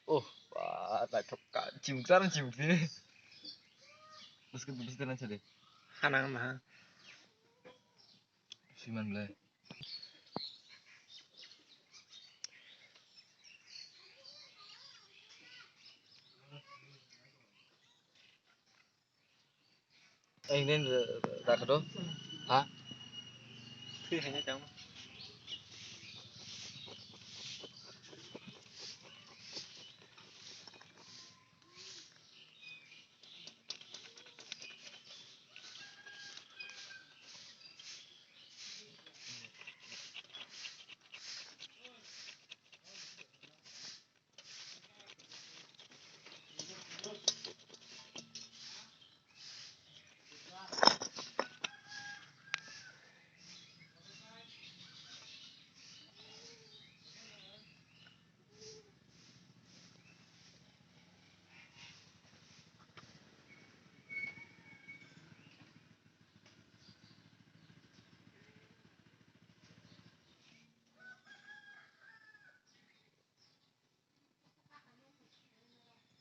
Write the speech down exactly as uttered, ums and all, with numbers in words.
Oh, wah, naithok ka, chimuk chara chimuk di. Bwskang, bwskang na chade. Hanang ma. Siman le. Engden rakha do. Ha? Twi haino chang.